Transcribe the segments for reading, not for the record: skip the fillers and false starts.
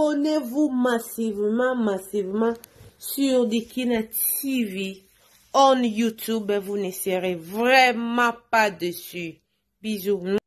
Abonnez-vous massivement, massivement sur Dikina TV on YouTube. Vous ne serez vraiment pas dessus. Bisous.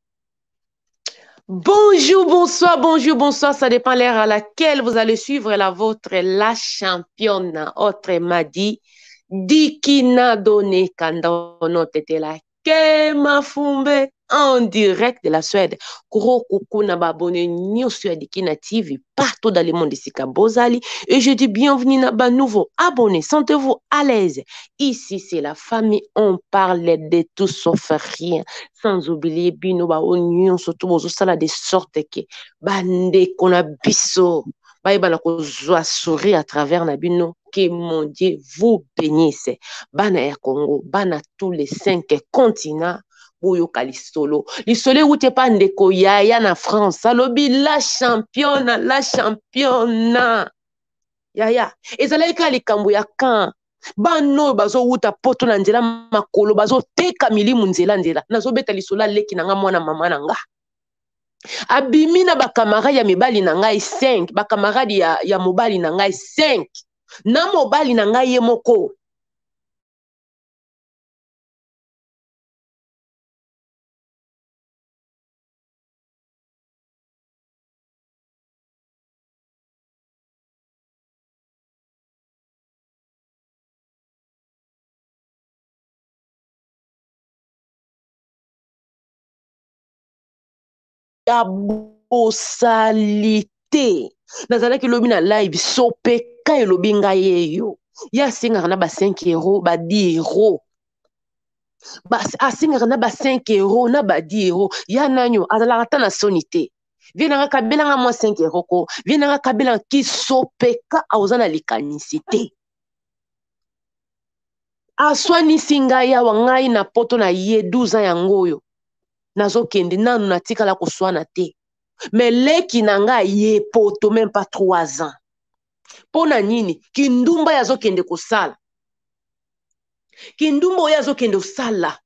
Bonjour, bonsoir, bonjour, bonsoir. Ça dépend l'heure à laquelle vous allez suivre la vôtre, la championne. Autrement dit, Dikina Donné Kanda Tetela Kema Fumbe en direct de la Suède. Gros coucou na ba abonné nyonso ya Dikina TV partout dans le monde esika bozali. Et je dis bienvenue na ba nouveau abonnés. Sentez-vous à l'aise. Ici, c'est la famille. On parle de tout sauf rien. Sans oublier bino ba nyonso tout bozosala de sorte que bandeko na biso bayeba na kozwa sourire à travers na bino. Que mon Dieu vous bénisse. Bana ya Congo, bana tous les 5 continents, boyoka lisolo. Lisolo ewuti epa ndeko yaya na France. Alobi la championne, la championne. Yaya, ezalaki kaka likambo ya camp. Bana oyo bazowuta poto na nzela makolo, bazoteka milimu nzela nzela. Nazobeta lisolo aleki na nga mwana mama na nga. Abimi na bakamarade ya mibali na ngai 5, bakamarade ya mobali na ngai 5. Na mobali na ngai ye moko. Ya bosali te. Nazalaki lobi na live, sopeka elobi ngai yeyo. Ye asengaka na ba 5 euros, ba 10 euros. Asengaka na ba 5 euros, na ba 10 euros. Ya nanyo, azalaka ata na soni te. Vie nanga kabelanga mwa 5 euros ko. Vie nanga kabelanga ki sopeka aoza na likanisi te. Aswanisi ngai awa, ngai na poto na ye 12 ans yango oyo. Nazokende nanu natikala koswana te. Mais leki na ngai ye poto même pas 3 ans. Pona nini? Kindumba ya azokende kosala. Kindumba oyo azokende kosala.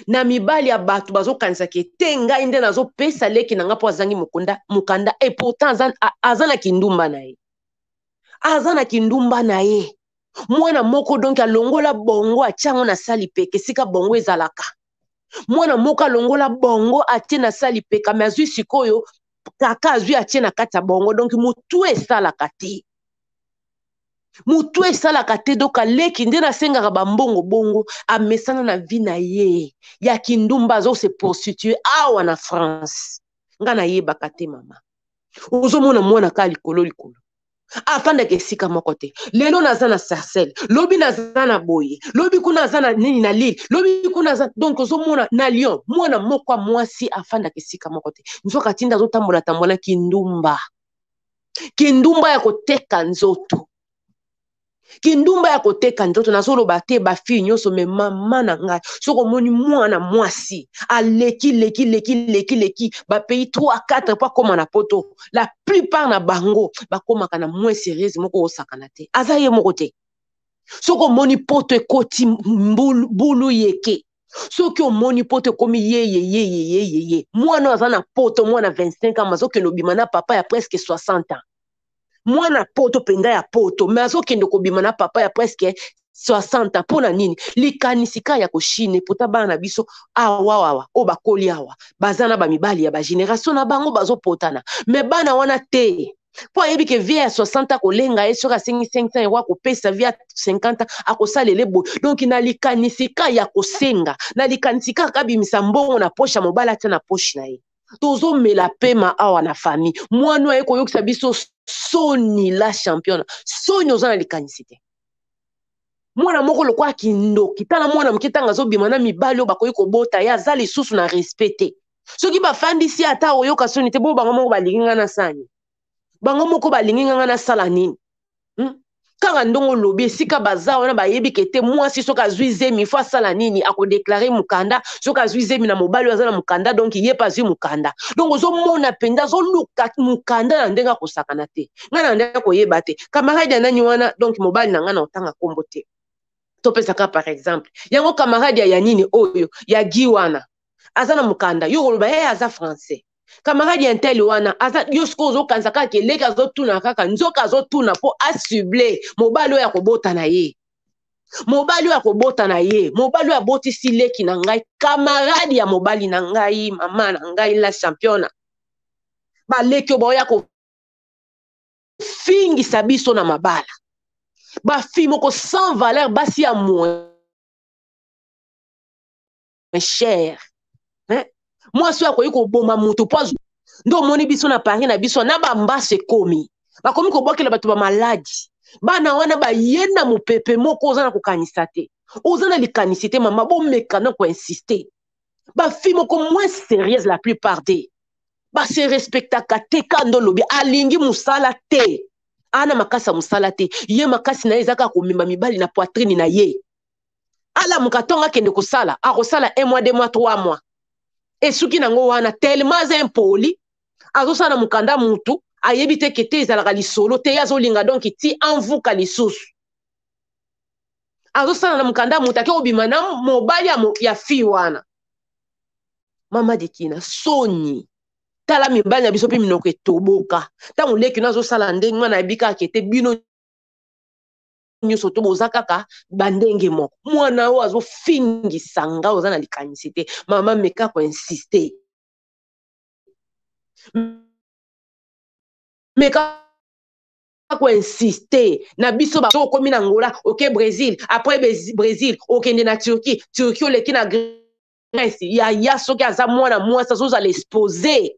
Na mibali ya bato bazokanisa ke te ngai nde nazopesa leki na ngai po azangi mokanda et pourtant aza na kindumba na ye. Aza na kindumba na ye. Mwana moko donc alongola bongo atiango na sali peke esika bongo ezalaka. Mwana moko alongola bongo atie na sali peka mais azwi sikoyo kaka azwi atie na kati ya bongo donc motu esalaka te. Motu esalaka te donc aleki nde nasengaka ba mbongo bongo amesana na vie na ye ya kindumba azo se prostituer awa na France. Nga nayebaka te mama. Ozomona mwana ka likolo likolo. Afandaka esika moko te. Lelo naza na Sarcelles, lobi naza na Boye, lobi kuna naza na nini na Lille, lobi kuna naza donc ozomona na Lyon, mwana moko ya mwasi afandaka esika moko te. Nzoka tinda azotambola tambola kindumba. Kindumba ya koteka nzoto. Kindumba ya koteka nzoto, nazoloba te ba fille nyonso, mais mama na ngai, soki omoni mwana mwasi aleki leki leki leki leki ba pays 3 4 po akoma na poto, la plupart na bango bakomaka na moins sérieuse moko osakana te, aza ye moko te. Soki omoni poto ekoti mbulu yeke, soki omoni poto ekomi ye ye ye ye ye ye ye, mwana aza na poto, mwana 25 ans azokende obima na papa ya presque 60 ans. Mwana poto mpenza ya poto, mais azokende kobima na papa ya presque 60 ans. Mpona nini? Likanisi kaka ya koshine, pota bana na biso awa awa oyo bakoli awa baza na ba mibali ya ba génération na bango bazopotana, mais bana wana te. Po ayebi ke vie ya 60 ans kolenga ye, soki asengi 500 euros akopesa, vie ya 50 ans akosalela boye. Donc na likanisi kaka ya kosenga, na likanisi kaka kabimisa mbongo na poche ya mobali atia na poche na ye. Tozomela pema awa na famille. Mwana aye koyokisa biso soni la championne. Soni oza na likanisi te. Mwana moko lokola kindoki, tala mwana moke tanga azobima na mibali oyo bakoki kobota ye, aza lisusu na respect te. Soki bafandisi ata oyoka soni te, bo bango moko balingi nga na sani. Bango moko balingi nga na sala nini? Kaka ndongo lobi esika baza wana bayebi ke te mwasi soki azwi zemi fo asala nini, akodeklare mokanda. Soki azwi zemi na mobali oyo aza na mokanda, donc ye pe azwi mokanda. Donc ozomona mpenza azoluka mokanda na ndenge akosakana te. Ngai na ndenge akoyeba te. Camarade ya nani wana, donc mobali na ngai na otanga kombo te. Topesaka par exemple. Yango camarade ya nini oyo ya Guy wana aza na mokanda, yo koloba ye aza français. Camarade ya intel wana aza yo sikoyo ozokanisa kaka ke leki azotuna kaka nzoka azotuna mpo asuble mobali oyo akobota na ye mobali oyo akobota na ye mobali oyo abotisi leki na ngai camarade ya mobali na ngai mama na ngai la championa baleki oyo baoya kofingisa biso na mabala bafi moko sans valeur basi ya moins cher hein? Mwasi oyo akoki koboma moto mpo azwa nde omoni biso na Paris na biso na bambaso ekomi bakomi kobwakela bato bamaladi bana wana baye na mopepe moko oza na kokanisa te oza na likanisi te mama bomeka na koinsiste bafille moko moins sérieuse la plupart de base respectaka te ka nde olobi alingi mosala te ana makasi ya mosala te ye makasi na ye eza kaka komema mibali na poitrine na ye alamuka ntongo akende kosala akosala un mois deux mois trois mois esuki nango wana tellement aza impoli azosala na mokanda mutu ayebi te ke te ezalaka lisolo te ye azolinga donk ti anvuka lisusu azosala na mokanda mutu ake kobima na mobali ya, ya fille wana mama dikina soni tala mibali na biso mpe minoko etoboka ntango leki no azosala ndenge wana ayebi kaka kete bino nyonso to boza kaka bandenge moko mwana oyo azofingisa nga oza na likanisi te mama meka koinsiste meka koinsiste na biso ba okomi na Angola oke Brésil après Brésil okende na Turquie Turquie oleki na Grèce yaya soki aza mwana mwasi azozala expose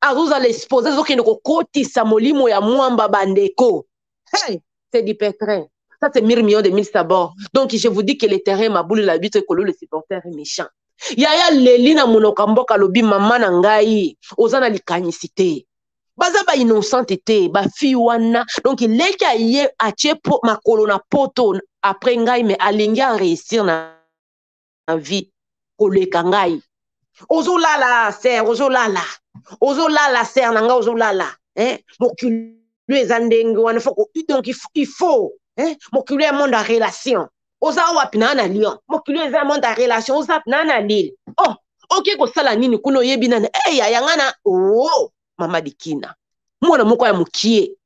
azozala expose azokende kokotisa molimo ya mwamba bandeko hey, c'est du pétrin ça c'est mille millions de mille sabords donc je vous dis que le terrain maboule la bitre ekolo le supporter est méchant yaya leli na monoko ya mboka alobi mama na ngai oza na likanisi te baza ba innocente te bafille wana donc leki aye atie makolo na poto après ngai mais alingi aréussir na vie koleka ngai ozolala ser ozolala ozolala ser na ngai ozolala eh? mokili eza ndenge wana faut donc il faut eh? mokili ya monde ya relation oza wapi naa na Lyon mokili eza monde ya relation oza wapi naa na Lille oh oke kosala nini kuna oyebi nani hey, yaya nga na oh, mama dikina mwana moko ya mokie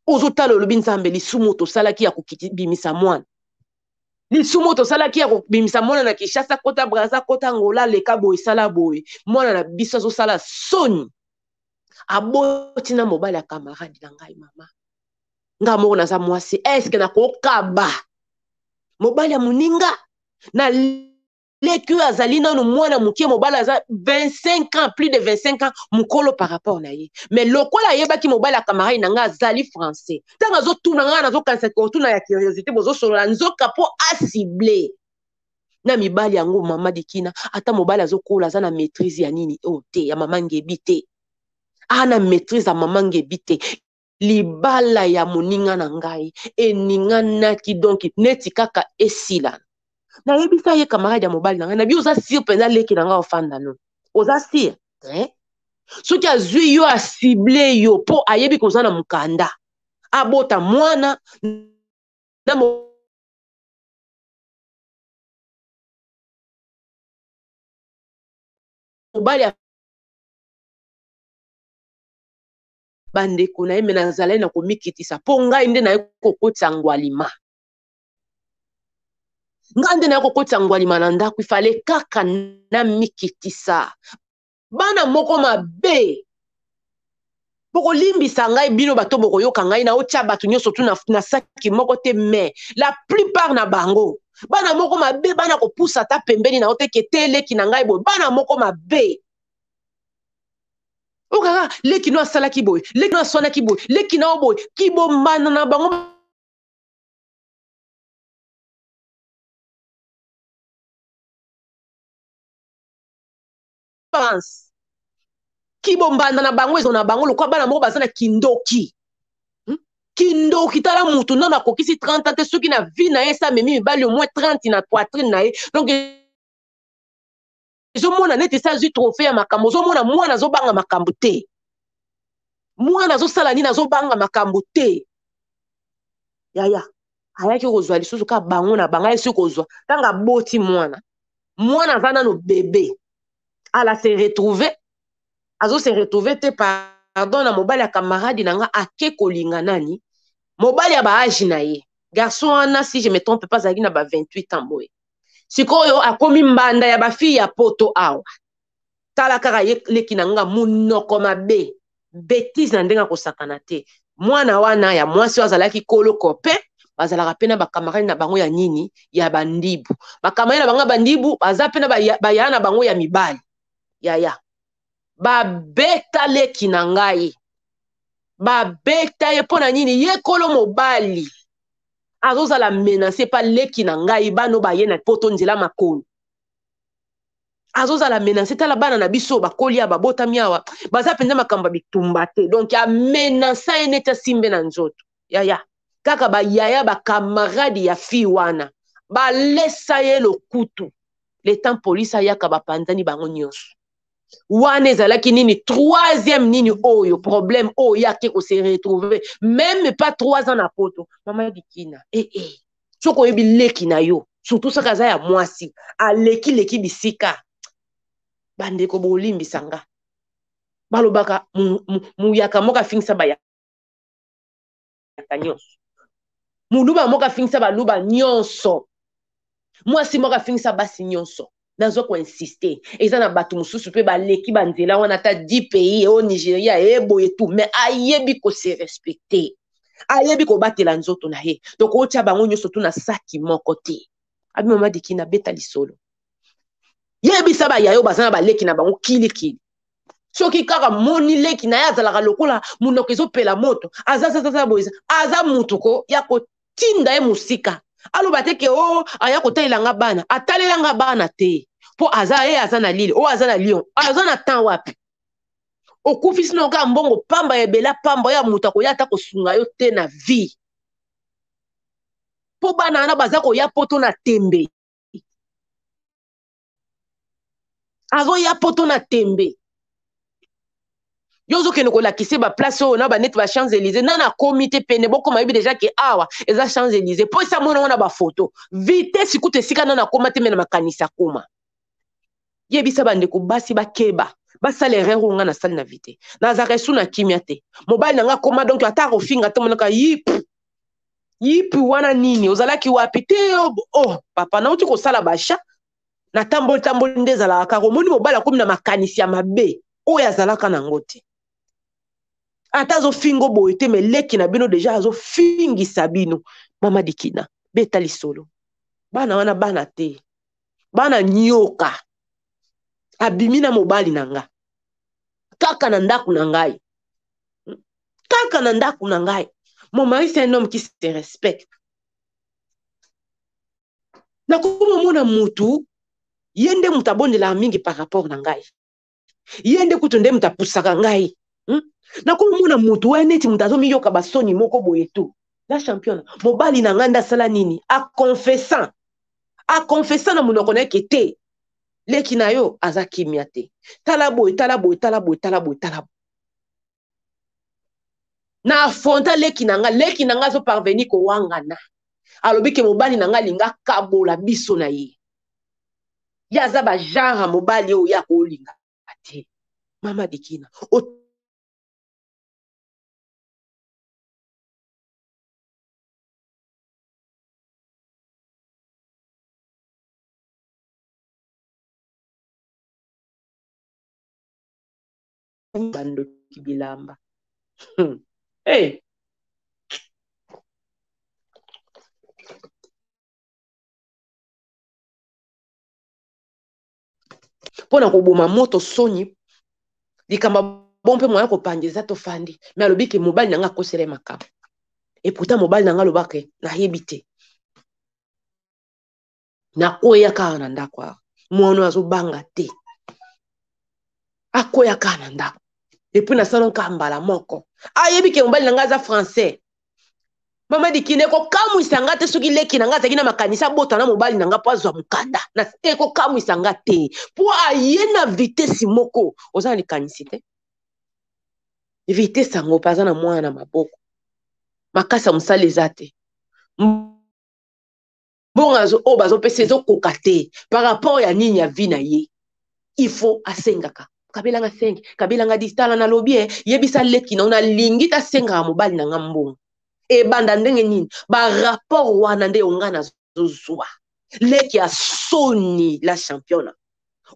ozotala olobi nzambe lisumu tosalaki ya kokibimisa mwana lisumu tosalaki ya kobimisa mwana na Kinshasa kota Braza kota Angola leka boye sala boye mwana na biso azosala soni aboti na mobali ya camarade na ngai mama nga moko naza mwasi eske nakokaba mobali ya moninga na leki oyo azali nanu mwana moke mobali aza 25 ans plus de 25 ans mokolo par rapport na ye mais lokola ayebaki mobali ya camarade na ngai azali français ntango azotuna ngai nazokanisa kotuna ya curiosité bozosolola nzoka mpo asible na mibali yango mama dikina ata mobali azokola aza na maîtrise ya nini oyo te ya mama ngebi te ana maîtrise ya mama ngebi te libala ya moninga na ngai eninganaki donc neti kaka esila nayebisa ye camarade ya mobali na ngai nabi oza sire mpenza leki na ngai ofanda no oza sire eh? Soki azwi yo asible yo mpo ayebi koza na mokanda abota mwana na mobali ya bandeko na ye me nazalaki na komikitisa mpo ngai nde naye kokotisa ngwalima ngai nde naye kokotisa ngwalima na ndako ifale kaka namikitisa bana moko mabe bokolimbisa ngai bino bato bokoyoka ngai na otya bato nyonso tu na, na saki moko te mais la plupart na bango bana moko mabe bana kopusa ata pembeni na yo te ke te leki na ngai boye bana moko mabe oyo kaka leki no asalaki boye leki no aswanaki boye leki na yo boye kibombana na bango France kibombanda na bango ezo na bango lokola bana moko baza na kindoki Kindoki tala mutu nano akokisi 30 ans te soki na vie na ye esi amemi mibali au moins 30 na poitrine na ye donc ezomona neti esi azwi trophée ya makambo ozomona mwana azobanga makambo te mwana azosala nini azobanga makambo te yaya ayaki kozwa lisusu kaka bango na bango ayesi kozwa ntango aboti mwana mwana aza nano bebe ala se retrouve. Azo se retrouver te, pardon, na mobali ya camarade na nga ake kolinga nani? Mobali ya ba age na ye. Garçon wana, si je me trompe pas, azalaki na ba 28 ans boye. Sikoyo akomi mbanda ya ba fille ya poto awa. Tala kaka ye leki na nga munoko mabe. Betise na ndenge akosakana te. Mwana wana ya mwasi oyo azalaki kolo copain, bazalaka pe na ba camarade na bango ya nini? Ya bandibu. Ba camarade na bango ya bandibu baza pe na bayaya na bango ya mibali. Yaya, babeta leki na ngai, babeta ye mpo na nini? Ye kolo mobali azozala menace pa leki na ngai, bano baye na poto nzela makolo, azozala menace. Tala bana na biso bakoli awa, babotami awa, baza mpenza makambo ya bitumba te, donc amenasa ye neti asimbe na nzoto. Yaya, kaka bayaya bakamarade ya fille wana balesa ye lokutu. Le temps police ayaka, bapanzani bango nyonso. Wana ezalaki nini? Troisième nini oyo problème oyo ye ake kose retrouver même pas 3 ans na poto. Mama Dikina, eh, eh. Soki oyebi leki na yo, surtout soki aza ya mwasi, aleki leki bisika. Bandeko, bolimbisa nga, balobaka muyaka moko afingisa bayaka nyonso, muluba moko afingisa baluba nyonso, mwasi moko afingisa basi nyonso. Nazo koinsiste, eza na bato mosusu mpe baleki banzela wana, ata 10 pays o Nigeria eboye tout, mais ayebi kose respecte, ayebi kobatela nzoto na ye. Tokotya bango nyonso tu na saki moko te. Abi mama Dikina, beta lisolo, yebisa bayayo baza na baleki na bango kilikili. Soki kaka moni leki na ye azalaka lokola monoko ezopela moto, aza boye, aza mutu ko ya kotinda ye mosika. Aloba te ke o oh, aya kotalela nga bana, atalela nga bana te, mpo aza ye aza na Lille, oyo aza na Lyon, aza na temps wapi? Okufisi na oka mbongo pamba ya ebela pamba ya moto akoya ata kosunga yo te na vie, mpo bana wana baza koya poto na tembe, azoya poto na tembe. Yo ozokende kolakisa baplace oyo na baneti ba Champs Élysées, nana akomi te pene, bokoma yebi deja ke awa eza Champs Élysées, mpo esi amona wana bafoto vitesse kutu esika nana akoma te, me na makanisi akoma. Yebisa bandeko basi bakeba, basala erreur oyo nga nasali na vie te. Nazalaka esu na kimia te, mobali na nga akoma donc ata akofinga te, monaka yip yip wana nini, ozalaki wapi te? Oh, oh papa, nauti kosala basha, natamboli tamboli nde ezalaka kaka. Omoni mobali akomi na makanisi ya mabe oyo azalaka nango te, ata azofingo boye te, me leki na bino deja azofingisa bino. Mama Dikina, beta lisolo, bana wana bana te, bana nyoka. Abimi na mobali na nga kaka na ndako na ngai, kaka na ndako na ngai. Mon mari, c'est un homme qui se respecte. Nakomomona mutu ye nde moto abondelaka mingi par rapport na ngai, ye nde kutu nde moto apusaka ngai, Nakomomona mutu wana neti moto azomiyoka basoni moko boye tu. La championne, mobali na ngai nde asala nini? Aconfessant, aconfessant na monoko na ye ke te, leki na yo aza kimia te, tala boye, tala boye, tala boye, tala boye, tala boye. Na affronta leki na nga, leki na nga azo parvenir kowangana, alobi ke mobali na nga alinga kabola biso na ye, ye aza ba genre mobali oyo ye akolinga te. Mama Dikina, bandoki bilamba. Hey. Mpo na koboma moto soni, likambo bon mpe moya kopanda eza tofandi, me alobi ke mobali na nga akosela ye makambo, et pourtant mobali na nga alobaka nayebi te, nakweya kaka na ndako awa. Mwana oyo azobanga te, akweya kaka na ndako, epuis nasala kaka mbala moko, ayebi ke mobali na nga aza français. Mama Dikina, ekokamwisa nga te soki leki na nga azalaki na makanisi abota na mobali na nga mpo azwa mokanda. Ekokamwisa nga te mpo aye na vitesi moko oza na likanisi te. Vitesi yango mpe aza na mwana na maboko, makasi ya mosala eza te, mbongo oyo bazopesa ezokoka te par rapport ya nini ya vie na ye. Il faut asengaka. Kabelanga 5, kabelanga 10, tala nalobi e, yebisa leki na yo nalingi tasengaka mobali na nga mbongo. Ebanda ndenge nini? Ba rapport wana nde yo nga nazozwa. Leki ya soni la championa.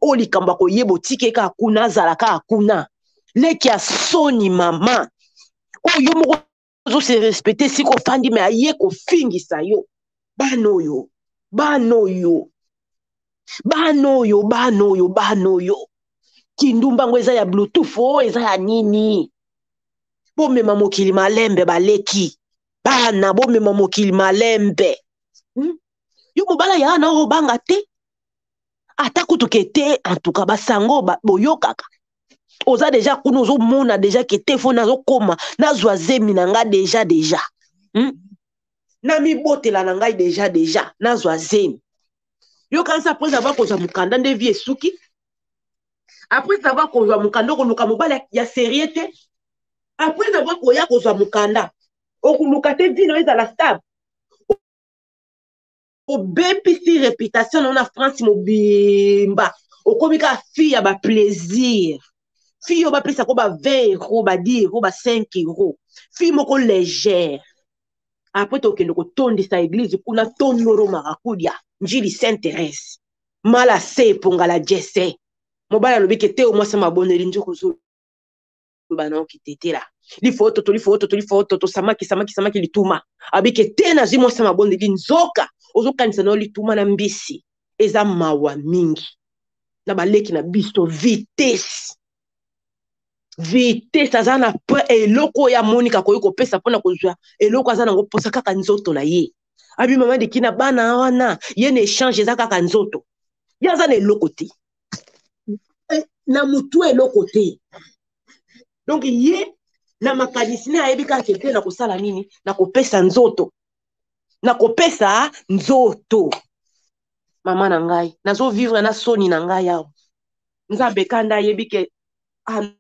Oyo likambo akoyeba otike kaka kuna, azala kaka kuna. Leki ya soni mama. Oyo yo moko ozo se respecter siko ofandi me aye kofingisa yo. Bana oyo, bana oyo, bana oyo, bana oyo, bana oyo. Kindumba yango eza ya bluetooth o eza ya nini? Bomema mokili malembe baleki. Bana bomema mokili malembe. Yo mobala ya na obanga te. Ata kutu ke te, en tout cas basango ba, boyokaka. Oza deja kuna ozomona deja ke te fo nazokoma nazwa zemi na nga deja deja. Namibotela na ngai deja deja nazwa zemi. Yo kanisa après avoir kozwa mokanda nde vie esuki. Après avoir kozwa mokanda okoluka mobali ya sérieux te. Après avoir koya kozwa mokanda okoluka te vie na yo ezala stable. Obebisi réputation na yo na France mobimba. Okomi kaka fille ya ba plaisir. Fille oyo bapesa ko ba 20 euros, ba 10 euros, ba 5 euros. Fille moko légère. Après tokende kotondisa église kuna tondoro marakudia, Njili Sainte Thérèse. Mala se pongala jese. Mobali alobi ke te o mwasi mabondeli nzoko zo bana okitetela. Lifo toto, lifo toto, lifo toto, samaki, samaki, samaki lituma. Abike te nazwi mwasi mabondeli nzoka ozokanisa na lituma na mbisi. Eza mawa mingi. Na baleki na biso vitesse. Vitesse aza na pe eloko oyo amonika akoki kopesa mpona kozwa eloko aza nango mposa kaka nzoto na ye. Abi mama diki na bana wana ye na échange eza kaka nzoto. Ye aza na eloko te. Na mutu eloko te. Donc ye na makanisi na ayebi kaka te na kosala nini, na kopesa nzoto. Na kopesa nzoto. Mama na ngai, nazo vivre na soni na ngai awa. Nzambe kanda ayebi ke ah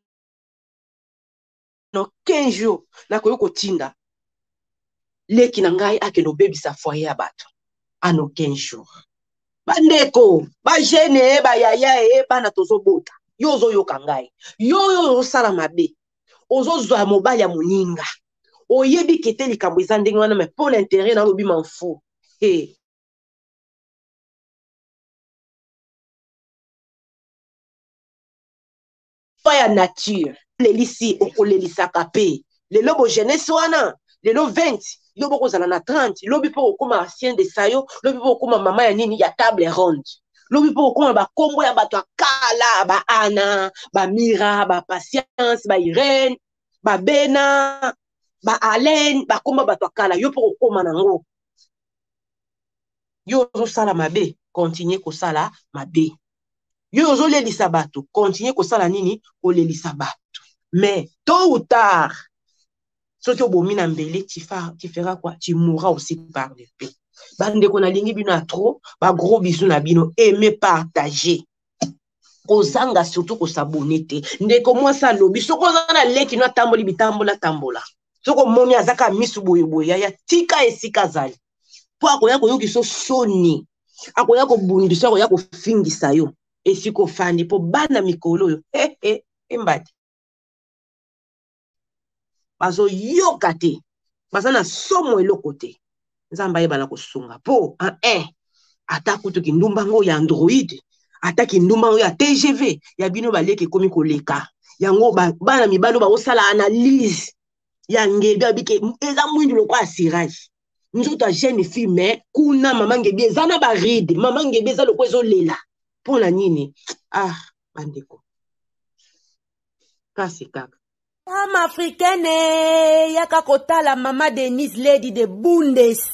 no 15 jours nakoki kotinda leki na ngai akende obebisa foyer ya bato. Ano 15 jours. Bandeko, ba jeune, ba yaya, bana tozobota. Yo ozoyoka ngai. Yo oyo ozosala mabe. Ozozwa mobali ya moninga. Oyebi ke te likambo eza ndenge wana, mais pour l'intérêt na lobi m'en fous. Hey. Pa ya nature. Lelisi okolelisaka pe. Lelo bo jeunesse wana, lelo 20, yo bokozala na 30, lobi po okoma ancien de sayo, lobi po okoma mama ya nini ya table ronde. Lobi po okoma ba kombo ya bato ya kala, ba Anna, ba Mira, ba Patience, ba Irène, ba Bena, ba Alain, ba kombo ya bato ya kala, yo po okoma nango. Yo ozosala mabe, continue kosala mabe. Yo ozolelisa bato, continue kosala nini? Kolelisa bato. Mais tôt ou tard, soki obomi na mbeli, tu feras quoi? Tu mourras aussi par l'épée. Bandeko nalingi bino ya trop, ba gros bisous na bino, aimez, partagez. Kozanga surtout kosabonner te. Ndeko mwasi alobi, soki oza na leki no atamboli bitambola tambola. Soki omoni aza kaka misu boye boye, yaya tika esika azali. Po akoya koyokisa soni, akoya kobundisa, akoya kofingisa yo esika ofandi, po bana mikolo oyo, he, he, embadi. Bazoyoka te, baza na somo eloko te. Nzambe ayeba na kosunga po en un, ata kutu kindumba ngo ya Android, ata kindumba ngo ya TGV ya bino baleki ekomi koleka. Yango bana mibali oyo bakosala analyse ya ngebi abike eza mwindu lokola cirage. Nzoto ya jeune fille, mais kuna mama ngebi eza na ba ride, mama ngebi eza lokola ezolela. Pona nini? Ah, bandeko. Kasi kaka. Femme africaine, yaka kotala mama Denise Lady de Bundes.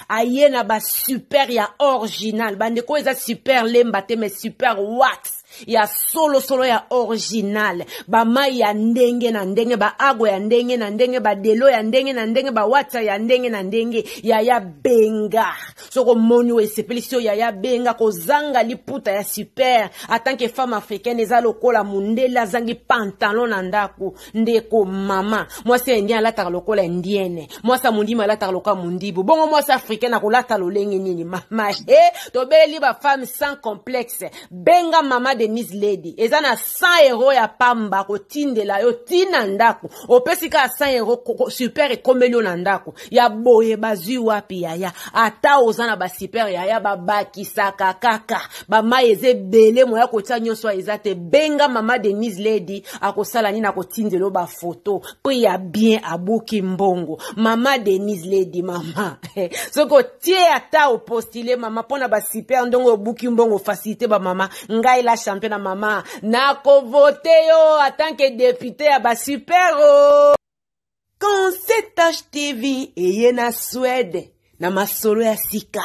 Aye na ba super ya original. Bandeko eza super lemba te, mais super wax ya solo solo ya original. Ba mai ya ndenge na ndenge, ba ago ya ndenge na ndenge, ba delo ya ndenge na ndenge, ba watsa ya ndenge na ndenge. Yaya benga. Soko moni oyo esepelisi yo, yaya benga, kozanga liputa ya super. En tant que femme africaine, eza lokola mundele azangi pantalon na ndako. Ndeko mama, mwasi ya indien alataka lokola indienne, mwasi ya mondimi alataka lokola mondibu. Bongo mwasi africaine akolata lolenge nini? Mama, he, tobeleli ba femme sans complexe. Benga mama de Denise Lady eza na 100 euro ya pamba kotindela yo ti na ndako. Opesi kaka 100 euro super ekomeli yo na ndako. Ya boye bazwi wapi yaya? Ata oza na ba super yaya babakisaka kaka. Ba mai eza ebele moya kotia nyonso eza te. Benga mama Denise Lady akosala nini akotindela yo ba photo prix ya bien abuki mbongo. Mama Denise Lady mama soki otie ata opostile mama mpona ba super ndongo obuki mbongo facilité ba mama ngai la champion na mama nakovote yo en tant que député ya ba super o. Concept TV eye na Suède na masolo ya sika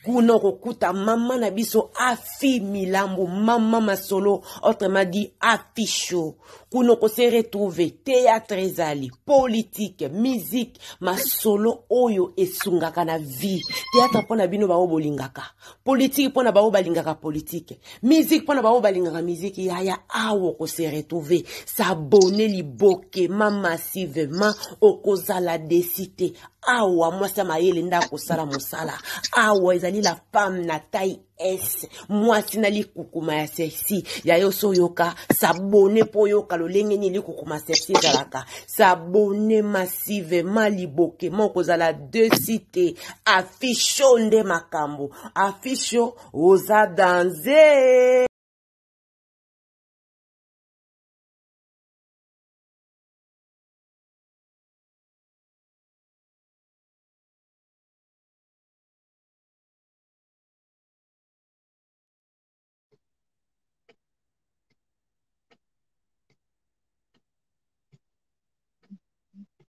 kuna okokuta mama na biso Afi Milambo mama masolo autrement dit Afi Show kuna okose retrouver théâtre ezali politique musique masolo oyo esungaka na vie théâtre mpo na bino baoyo bolingaka politike mpo na baoyo balingaka politike musique mpo na baoyo balingaka musique yaya awa okose retrouver s'abonner liboke ma massivement okozala desi te awa mwasi ya mayele nde akosala mosala awa ezali la femme na taille S mwasi na likukuma ya sexy ya yo so oyoka s'abonner mpo oyoka lolenge nini likukuma sexy ezalaka s'abonner massivement liboke ma okozala desi te afisho nde makambo afisho oza danze.